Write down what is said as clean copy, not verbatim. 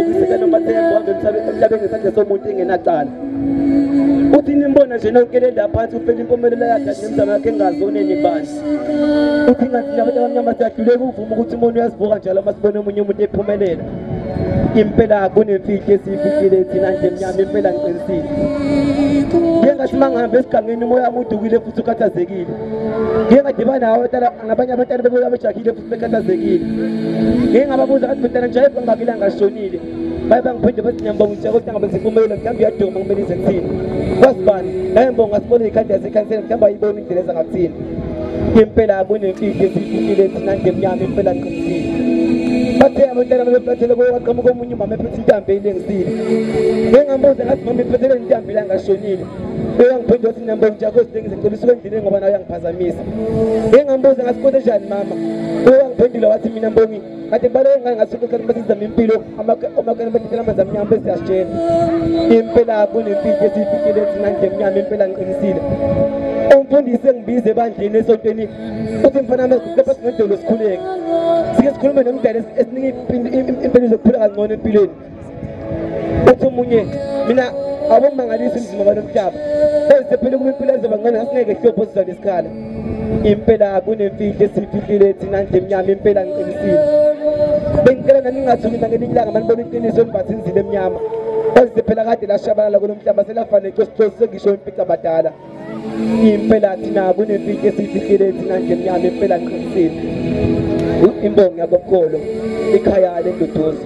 Ubukiseka noMathembu hambe emhlabeni ngesandla somuntu engenacala. Uthi nimbona nje nonke le ndawo phansi ufela impumelelo yakhe nemizamo yakhe engazoneni kubani. Uthi ngathi abantu abamnyama siyahluleka ukuvuma ukuthi umuntu uyazivuka njalo uma sibona omunye umuntu ephumelela. Impela kunemfihlo esiyifihlile thina nje emnyama, impela ngiqinisile. Ngike ngathi uma ngihambe esigangeni umoya wami udukile futhi ukhathazekile. Ngike ngadibana nabanye abantwana bebuya bejahile futhi bekhathazekile. Ngike ngababuza ngathi bantwana nje kangaki ilanga lishonile. Baye bangiphendula bathi ngiyambonga uJehova ukuthi angabe impumelelo mhlawumbe uyaduma kumele ize kuthini. Kwazi bani? Naye mbonga sibone ikhadi yasekhansela mhlawumbe ayibone indlela eza ngakuthini. Impela kunemfihlo esiyifihlile thina nje emnyama, impela ngiqinisile. Bathe abantwana bebephathele kwaqhamuka omunye umama ephethe intambo eyilengisile. Ngike ngambuza ngathi mama iphathele intambo ilangashonile. Uyangiphendula wathi ngiyambonga uJehova ukuthi ngicela usuke endleleni ngoba nawe uyangiphazamisa. Ngike ngambuza ngathi kwenze njani mama? Uyangiphendula wathi mina mbongi kade kubaleke ngane ngathi uqala basizama impilo amakene bathela amanzi amnyama bese siyasitshela. Impela kunemfihlo esiyifihlile thina nje emnyama, impela ngiqinisile. Umfundisi engibize ebandleni esontweni uthi mfana wami lapha sinedolo sikhuleke. Sike sikhulume nomdala esinika impilo zokuphila kangcono empilweni. Uthi omunye mina awumangalisi umzimba balomhlaba. Sephele kuba impilo ezoba ngcono asingeke hlopho sizwa isikhala. Impela kunemfihlo esiyifihlile thina nje emnyama, impela ngiqinisile. Bengicela nani ningathuki mina ngelinye ilanga manibona iqiniso limbatha inzilo emnyama. Kwazise phela kade lashabalala kulo mhlaba selafana necosicos sengisho impica abadala. Impela thina kunemfihlo esiyifihlile thina nje emnyama, impela ngiqinisile. Imbongi yakomkholo ikhaya lenduduzo.